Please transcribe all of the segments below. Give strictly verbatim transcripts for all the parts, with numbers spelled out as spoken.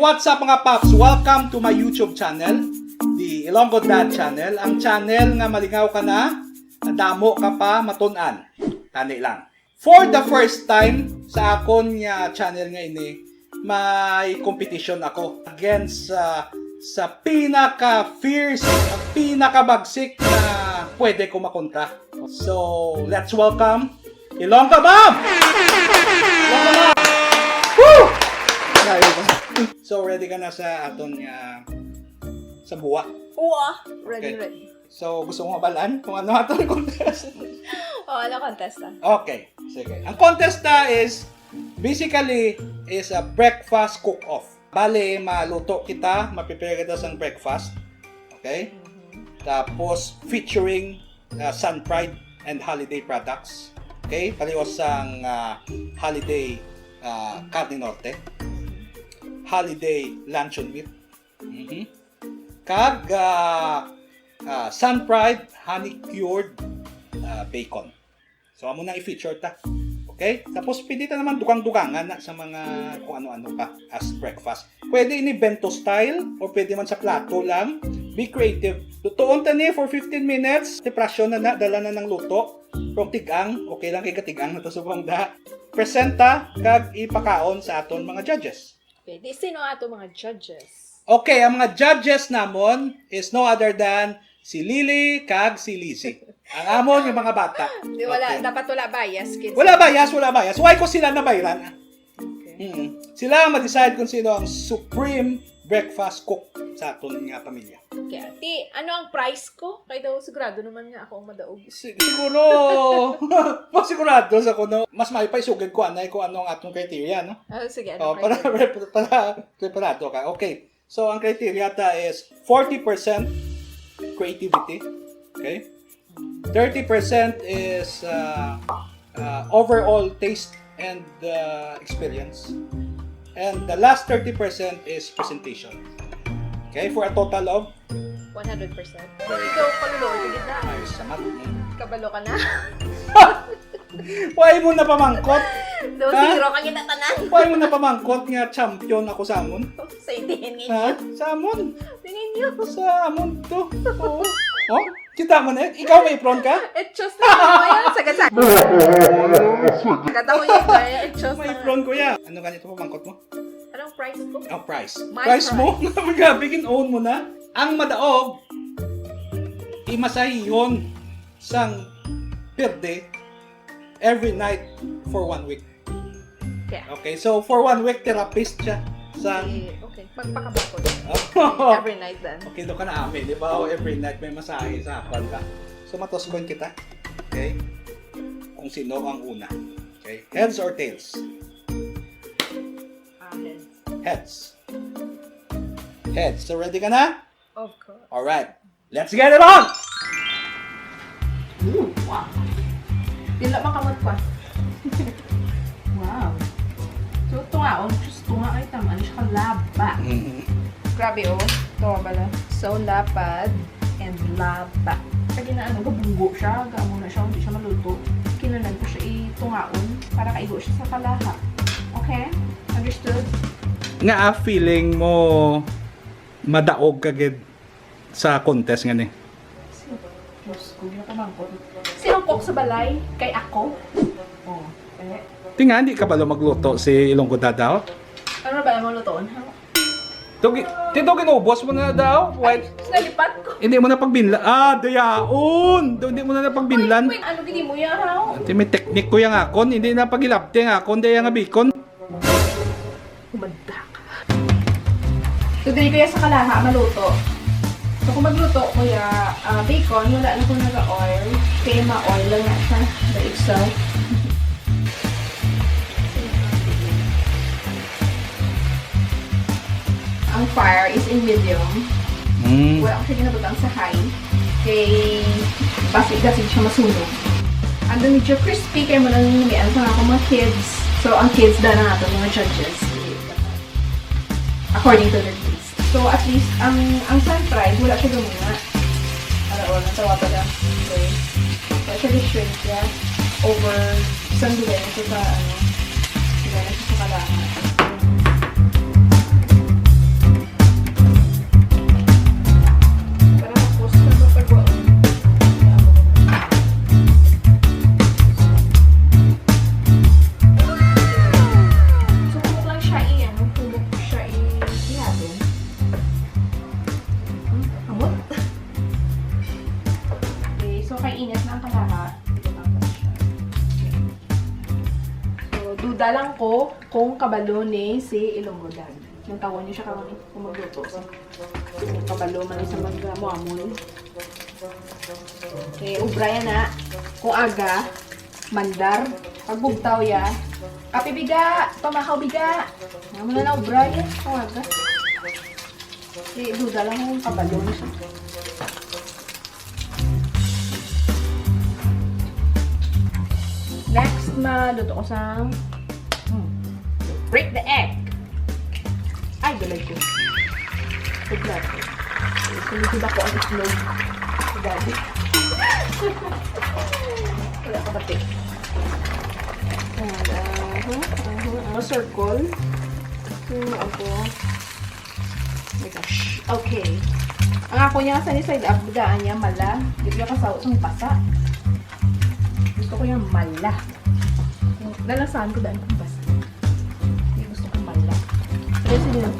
What's up, mga paps? Welcome to my YouTube channel, the Ilonggo Dad Channel, ang channel nga malingaw ka na, damo ka pa matun-an. Tani lang. For the first time sa akon nga channel nga ini, may competition ako against, ah, sa pinaka-fierce, pinakabagsik na pwede ko makontra. So, let's welcome Ilonggo Mom! Ilonggo Mom! Woo! So, ready ka na sa aton nga, sa buwa? Oo, ah. Ready, Okay. Ready. So, gusto mo mabalaan kung ano aton contest? Oo, ano contest na? Okay, sige. Ang contest na is, basically, is a breakfast cook-off. Bale, maluto kita, ma-prepare kita sang breakfast. Okay? Tapos, featuring uh, Sun Pride and Holiday products. Okay? Pareho sang uh, Holiday uh, Carne Norte. Holiday Luncheon Meat. Mhm. Kag uh, uh, Sun Pride Honey Cured uh, Bacon. So, amo na i-feature ta. Okay? Tapos, pwede ta naman dugang-dugangan na sa mga kung ano-ano pa as breakfast. Pwede ini bento style or pwede man sa plato lang. Be creative. Lutoon ta ni for fifteen minutes. Preparasyon na na, dala na ng luto. Pero tig-ang, okay lang kay katig-ang na to subong da. Presenta kag ipakaon sa aton mga judges. Pwede. Sino ato mga judges? Okay, ang mga judges namon is no other than si Lily kag si Lizzie. Ang amon yung mga bata. Di wala, Okay. Dapat wala bias, kids. Wala bias, wala bias. Why ko sila nabayran? Okay. Mm. Sila ang ma-decide kung sino ang supreme breakfast cook sa aton nga pamilya. Okay. Ti, ano ang price ko? Kay daw sigurado naman nga ako ang madaog. Si- siguro, mas sigurado sa kuno. Mas may paisugid ko anay kung ano ang atong criteria, no? Oh, sige, Oh, ano para, criteria? para, para preparado ka. Okay. So, ang criteria ta is forty percent creativity. Okay? Thirty percent is uh, uh, overall taste and uh, experience. And the last thirty percent is presentation. Okay? For a total of One hundred percent. Very Ikaw, kaluluoy ka gid na. Ayos sa math. Mm. Kabalo ka na. Why mo na pamangkot? Do, Ha? Zero ka gid na tanan. Why mo na pamangkot nga champion ako sa amon? Sa itihin Ha? ninyo. Sa amon? Tingin niyo. Sa amon to. Oo. Oh? Kita mo na? Ikaw may apron ka? Echos na mo yan. Sagasag. Katawa yun, eh. Echos May na. Apron, kuya. Ano ganito pamangkot mo? Anong price ko? Ang price. My Price mo? price. Grabe, gin-own mo na. Ang madaog, imasahihon sang perde every night for one week. Okay. Okay, so for one week, therapist siya. Sa... Eh, okay. Magpakabakod. Every night then. Okay, doon ka na amin, di ba? O, every night may masahe sa akin ka. So, matusgon kita. Okay? Kung sino ang una. Okay? Heads or tails? Ah, heads. Heads. Heads. So, ready ka na? Of course. Alright. Let's get it on! Ooh, wow. Dila makamot pa. Wow. So, tungaon, just tunga kay tam, ano siya kalaba. Mm. Grabe, oh. Tunga pala. So, lapad and laba. Pag inaano, gabunggo siya, gamo na siya, hindi siya maluto. Kinahanglan ko siya itungaon para kaigo siya sa kalaha. Okay? Understood? Nga, ah, feeling mo madaog ka gid sa contest nga ni? Diyos ko, ginapamangkot. Sinong cook sa balay? Kay ako? Oh, eh. Ti nga, hindi ka balo magluto si Ilonggo Dad, oh? Ano ba mo lutoon, ha? Tugi, tito, ginubos mo na daw? Why? Ay, nalipat ko. Hindi mo na pagbinlan. Ah, dayaon! Do, hindi mo na pagbinlan. Wait, ano gini mo yan, ha? Ate, may technique ko yang akon. Hindi na pagilabti ang akon. Daya nga bacon. Humanda ka. So, diri ko yan sa kalaha, maluto. So, kung magluto ko ya, ah, bacon, wala na ko naga-oil. Kaya ma-oil lang na siya. But if so, ang fire is in medium. Mm. Wala ko siya ginabutang sa high. Kay basig-basig siya masunog. Ang medyo crispy kay mo nang namian sa akong mga kids. So, ang kids da na ato, mga judges. According to their taste. So, at least, ang ang sun fried, wala siya gamuna. Para, oh, natawa pa lang. Okay. Wala siya di-shrink siya. Over, isang duway na siya sa, ano, duway na siya sa kalaha. Talang ko kung kabalo ni si Ilonggo Dad. Nang tawon niyo siya karon eh, kung magluto siya. Kung kabalo man sa mag-, ah, muamon. Okay, ubra yan na. Kung aga, mandar. Pagbugtaw ya. Kape biga, pamahaw biga. Amo na na ubra yan. Kung aga. Okay, duda lang kung kabalo na siya. Next, maluto ko sang, hmm, break the egg. Ay, galag ko. Good luck. Sunod ako ang itlog. Gabi. Wala ka pati. Ayan, aha, aha, aha, circle. Hmm, ako. Oh my gosh. Okay. Ang ako niya sa ni side up, gaan niya mala. Di ko kasaw sang basa. Gusto ko yung mala. Lalasahan ko daan kung basa. Hindi gusto ko mala. Pero sige lang.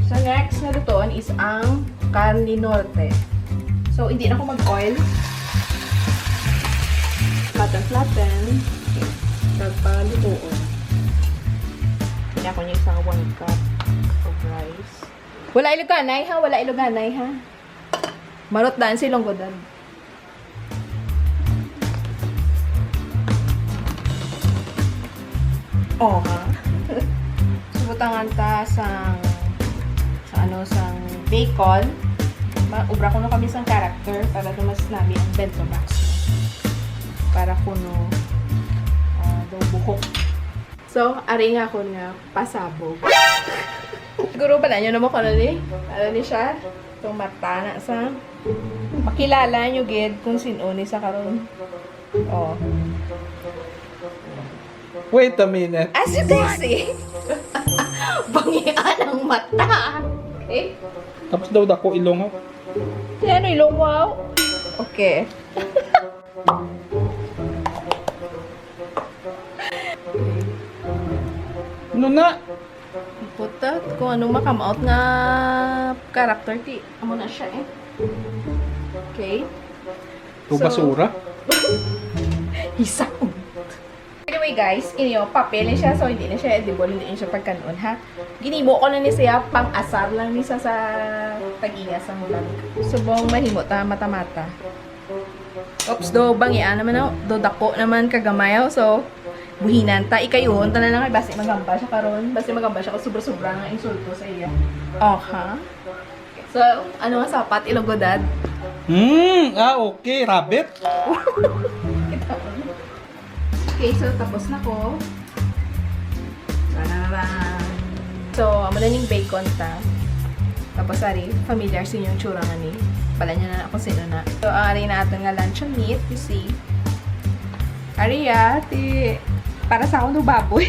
So next na lutoon is ang carne norte. So hindi na ako mag-oil. Flatten, flatten. Okay. Nagpalutoon. Kaya ko niya isang one cup of rice. Wala iluganay ha, wala iluganay ha. Marot daan si Longgodan. Oh, ha? So, butangan ta sang, sa ano, sang bacon. Ma-, ubra ko na kami sang character para daw mas nami ang bento box. Para kuno, ah, daw buhok. So, ari nga akon nga pasabog. Siguro pala nyo naman kung ano ni, ano ni siya? Itong mata na sa, makilala nyo gid kung sino ni sa karon. Oh. Wait a minute. As you can see, bangian ang mata. Okay? Tapos daw dako ilong, ha? Di ano ilong, wow? Okay. Ano na? Puta, kung anong makamaot nga character, ti, amo na siya eh. Okay? O So, basura? Isa. Anyway guys, inyo, papel ni siya, so hindi na siya edible, hindi na siya pagkanon ha. Ginimo ko na ni siya, pang-asar lang ni sa, sa tag-iya sa vlog. Subong mahimo ta, mata-mata. Oops, do, bangian naman, oh. Do, dako naman, kagamay, oh. So, buhinan ta, ikayuhon ta na lang, ay, basi magamba siya karon. Basi magamba siya kung sobra-sobra nga insulto sa iya. Oh, ha? So, ano nga sapat, Ilonggo Dad? Hmm, ah, okay, rabbit. Kita mo. Okay, so tapos na ko. Tararan! So, amo na ning bacon ta. Tapos, ari, familiar sa inyo yung tsura nga ni. Bala niya na kung sino na. So, ari na aton nga luncheon meat, you see. Ari, ah, ti, para sa akong baboy.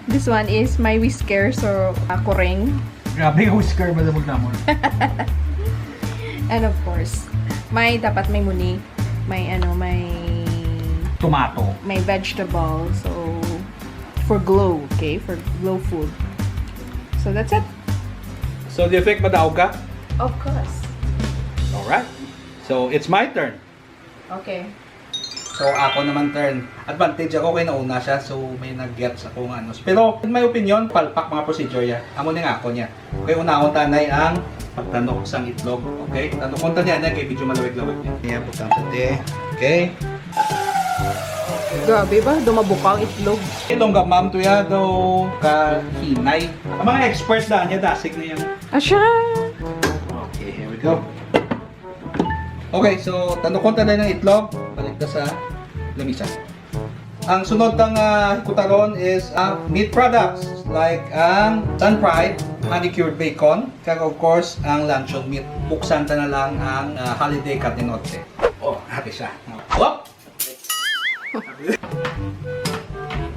This one is my whisker, so, uh, kureng. Grabe yung whisker, madamog namon. And of course, may dapat may muni. May ano, may Tomato. May vegetable. So, for glow, okay? For glow food. So, that's it. So, do you think madaog ka? Of course. Alright. So, it's my turn. Okay. So, ako naman turn. Advantage ako kay nauna siya, so may nag-gets ako nga ano. Pero, in my opinion, palpak mga procedure ya. Amo ni nga ako niya. Okay, unahon tanay ang pagtanok sang itlog. Okay? Tanokon ta niya, kay medyo malawig-lawig niya. Iya, butang ta, te. Okay? Grabe ba? Dumabuka ang itlog. Ilongga Ma'am to ya daw kahinay. Ang mga expert daan niya, dasig na yan. Asya! Okay, here we go. Okay, so tanokon ta na ng itlog. Balik ta sa lamisa. Ang sunod tang, ah, hikuta ron is ang meat products like ang sun-fried, honey-cured bacon, kag of course, ang luncheon meat. Buksan ta na lang ang, ah, holiday carne norte. Oh, happy siya. Whoop!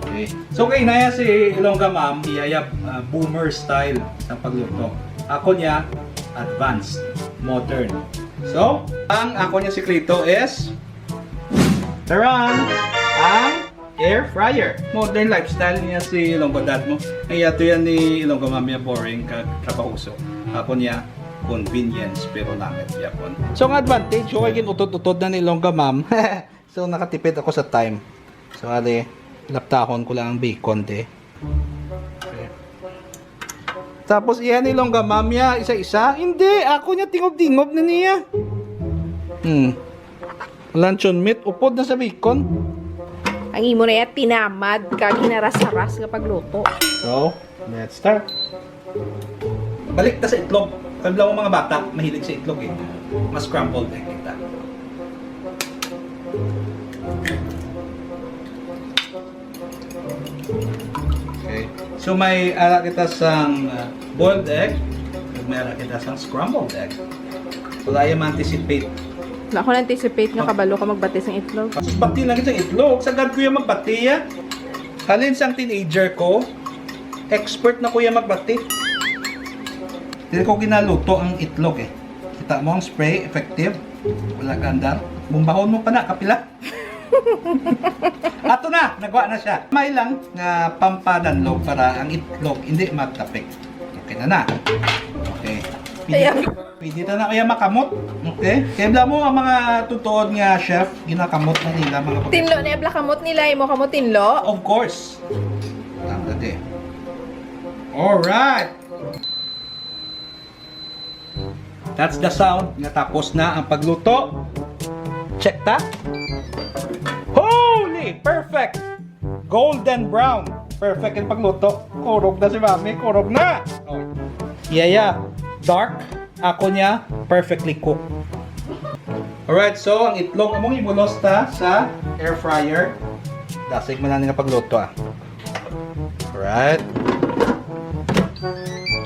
Okay. So, kay naya si Ilongga Ma'am, iya ya, ah, boomer style sa pagluto. Ako niya, advanced, modern. So, ang ako niya sikreto is, taran! Ang air fryer. Modern lifestyle niya si Ilonggo Dad mo. Ay, ato yan ni Ilonggo Ma'am ya, boring kag trabahoso. Ako niya, convenience, pero langit yapon. So, ang advantage, okay, gin-utod-utod na ni Ilonggo Ma'am. So, nakatipid ako sa time. So, ali, Laptahon ko lang ang bacon, te. Okay. Tapos iya ni Longga Ma'am ya, isa-isa. Hindi, ako niya tingob-tingob na niya. Hmm. Luncheon meat, upod na sa bacon. Ang imo na yan, tinamad ka, ginaras-ras nga pagluto. So, let's start. Balik ta sa itlog. Kabla mo mga bata, mahilig sa itlog eh. Mas scrambled egg kita. Okay. So may ara kita sang uh, boiled egg, ug may ara kita sang scrambled egg. So tayo ma-anticipate. Na ako na-anticipate nga kabalo ka magbati sang itlog. Sus, bati lang sa itlog. Sagad ko yung magbati ya. Halin sang teenager ko, expert na ko ya magbati. Dili ko ginaluto ang itlog eh. Kita mo ang spray, effective. Wala ka andar. Bumbahon mo pa na, kapila. Ato na, nagwa na siya. May lang nga pampadanlog para ang itlog hindi magtapik. Okay na na. Okay. Pwede, Ayan. Pwede na na kaya makamot. Okay? Kaya bla mo ang mga tutuod nga chef, ginakamot na nila mga pag- Tinlo na yung kamot nila, imo kamot tinlo. Of course. Tama din. Alright. That's the sound nga tapos na ang pagluto. Check ta. Holy! Perfect! Golden brown. Perfect ang pagluto. Kurog na si Mami. Kurog na! Oh. Yeah, yeah. Dark. Ako niya, perfectly cooked. Alright, so ang itlog among ibulos ta sa air fryer. Dasig man na nga pagluto ah. Alright.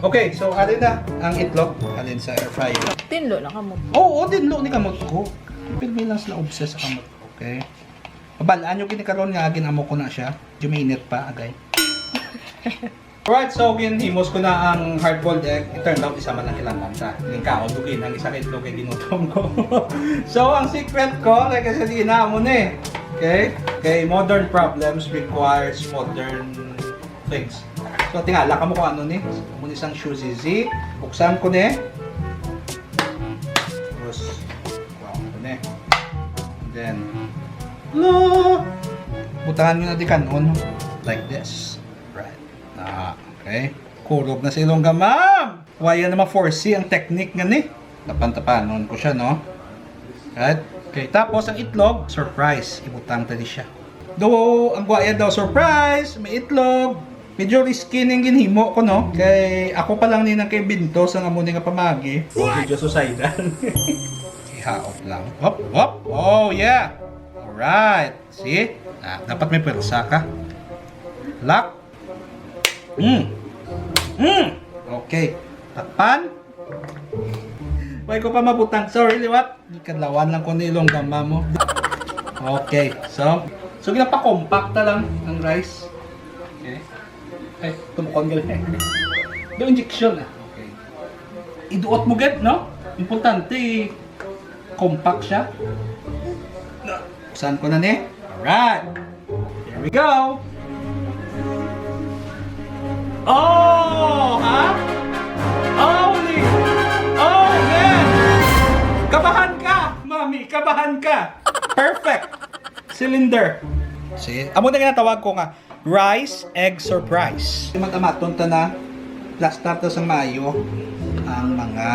Okay, so alin na ang itlog? Alin sa air fryer? Tinlo na kamot. Oo, tinlo ni kamot ko. Pirmi lang sila obsessed sa kamot. Okay. Balaan nyo gini karon nga ginamo ko na siya. Medyo mainit pa, agay. Alright, so ginhimos ko na ang hard-boiled egg. It turned out, isa man lang kailangan sa lingkaon. Dugi na ang isa ka itlog kay ginutom ko. So, ang secret ko, like I said, ina mo ni. Okay? Kay modern problems requires modern things. So, tingala ka mo kung ano ni. Amo ni sang shoezizi. Buksan ko ni. Tapos, wow, ano ni. And then, lo! Butangan nyo na di kanon. Like this. Right. Ah, okay. Kurog na sa ilong gamam. Waya na ma-foresee ang technique nga ni. Tapan-tapanon ko siya, no? Right? Okay, tapos ang itlog, surprise. Ibutang tali siya. Do, ang guwaya daw, surprise, may itlog. Medyo risky ning ginhimo ko, no? Kay ako pa lang ni nang kay Binto sa amo ni nga pamagi. Medyo susaydan. Ihaop lang. Hop, hop. Oh, yeah. Alright. See? Ah, dapat may pwersa ka. Lock. Mm. Mm. Okay. Takpan. Way ko pa mabutang. Sorry, liwat. Kadlawan lang ko ni ilong gama mo. Okay. So, so ginapa-compact ta lang ang rice. Okay. Ay, tumukon gali. Do injection ah. Okay. Iduot mo gid, no? Importante, compact siya. Saan ko na ni? Alright. Here we go. Oh, ha? Oh, ni. Oh, man. Kabahan ka, mami. Kabahan ka. Perfect. Cylinder. See? Amo na ginatawag ko nga rice egg surprise. Mag-amaton ta na. Plastar ta sang maayo ang mga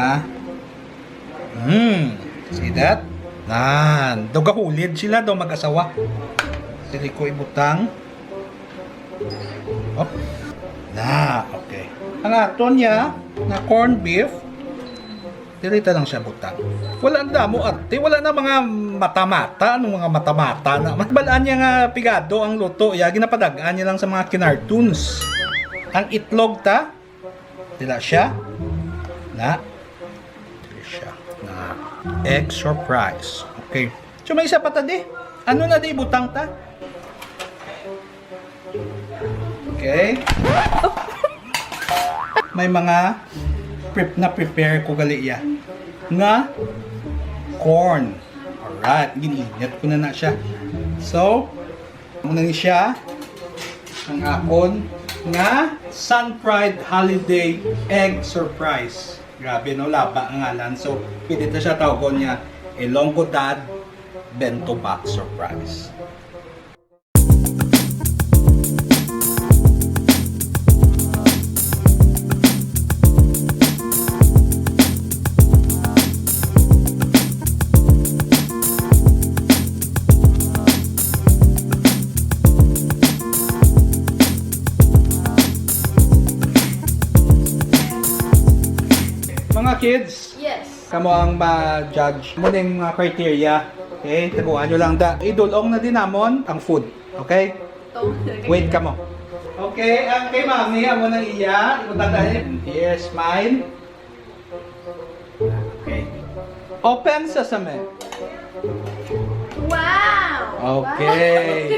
Hmm. See that? Nan, daw gahulid sila daw mag-asawa. Dili ko ibutang. Hop. Na, okay. Ang aton niya na corned beef, dili ta lang siya butang. Wala na damo arte, wala na mga mata-mata, anong mga mata-mata na. Balaan niya nga pigado ang luto, ya ginapadag-an niya lang sa mga kinartons. Ang itlog ta, dila siya. Na. Dili siya. Na. Egg surprise. Okay. So may isa pa ta di. Ano na di butang ta? Okay. May mga prep na prepare ko gali ya. Nga corn. Alright, gininit ko na na siya. So, muna ni siya ang akon nga Sun Pride Holiday Egg Surprise. Grabe no, laba ang ngalan. So, pwede ta siya tawgon nga Ilonggo Dad Bento Box Surprise. Mga kids, Yes. kamo ang ma-judge mo ning mga criteria. Okay, taguan nyo lang da. Idulong na din namon ang food. Okay? Ito. Wait kamo. Okay, ang kay Mami, amo nang iya. Ibutang tayo. Here, smile. Okay. Open sesame. Wow! Okay.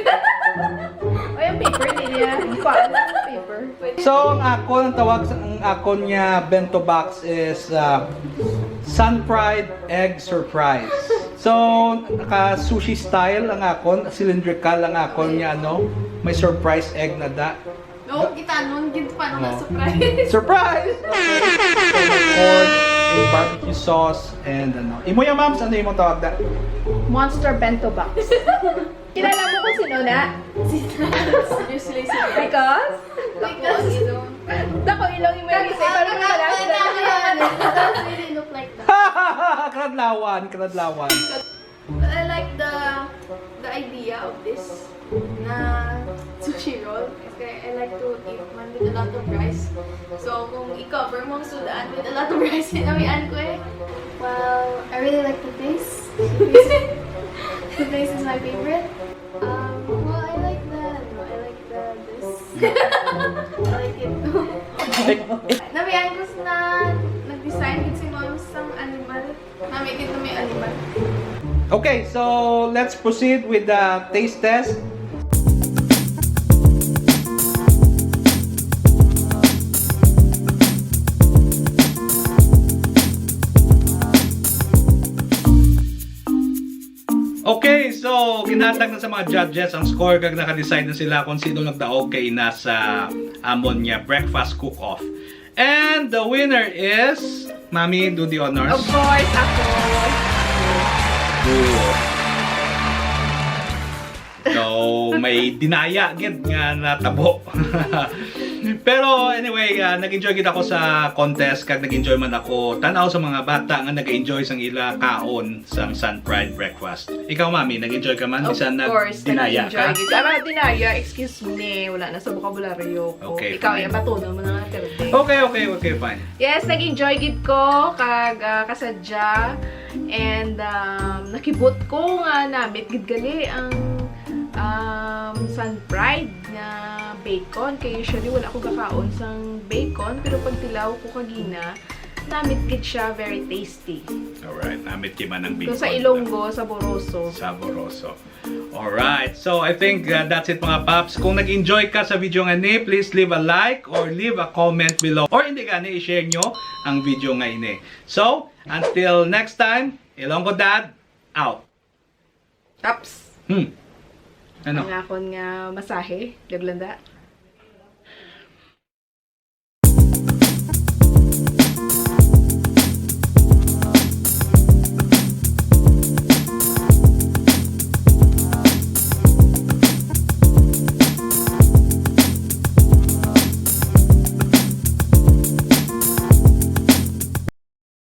Ay, ang paper, hindi niya. Paano ang paper? So, ang akon, ang tawag sa ang akon nga bento box is uh, Sun Fried Egg Surprise. So, naka sushi style ang akon, cylindrical ang akon nga ano, may surprise egg na da. No, kita nun, gid pa nung Oh. surprise. Surprise! Corn, and barbecue sauce, and ano. Imo yung moms, ano yung tawag da? Monster bento box. Kilala mo kung sino na? Seriously, seriously. Because? Because, Dako ilong yung may isa, parang yung malas na. It doesn't really look like that. Karadlawan, karadlawan. But I like the the idea of this na sushi roll. Kasi I like to eat man with a lot of rice. So, kung i-cover mo ang sudaan with a lot of rice, hinamian ko eh. Well, I really like the taste. The taste is my favorite. Um, well, I like the, no, I like the, this. I like it too. Namian ko na nag-design gid si Mom sang animal. Nami gid na may animal. Okay, so let's proceed with the taste test. Okay, so ginhatag na sa mga judges ang score kag naka-decide na sila kung sino nagdaog kay ina sa amon nga breakfast cook-off. And the winner is, Mami, do the honors. Of course, ako. So, may dinaya gid nga natabo. Pero anyway, ah, nag-enjoy gid ako sa contest kag nag-enjoy man ako tanaw sa mga bata nga nag-enjoy sang ila kaon sang Sun Fried Breakfast. Ikaw, Mami, nag-enjoy ka man? Of Bisan na course, dinaya nag-enjoy ka? Gid. Ah, dinaya, excuse me, wala na sa vocabulary ko. Okay, Ikaw, fine. Yung batunon mo na nga, Terde. Okay, okay, okay, fine. Yes, nag-enjoy gid ko kag ah, kasadya, and um, nakibot ko nga namit gid gali ang um, Sun Fried nga bacon. Kay usually wala ko gakaon sang bacon, pero pag tilaw ko kagina, namit gid siya, very tasty. Alright, namit kay man ang Kung bacon. sa Ilonggo, saboroso. Saboroso. Alright, so I think uh, that's it, mga paps. Kung nag-enjoy ka sa video nga ini, please leave a like or leave a comment below. Or hindi gani, i-share nyo ang video nga ini. So, until next time, Ilonggo Dad, out. Taps. Hmm. Ano? Ang akon nga masahe, Daglanda.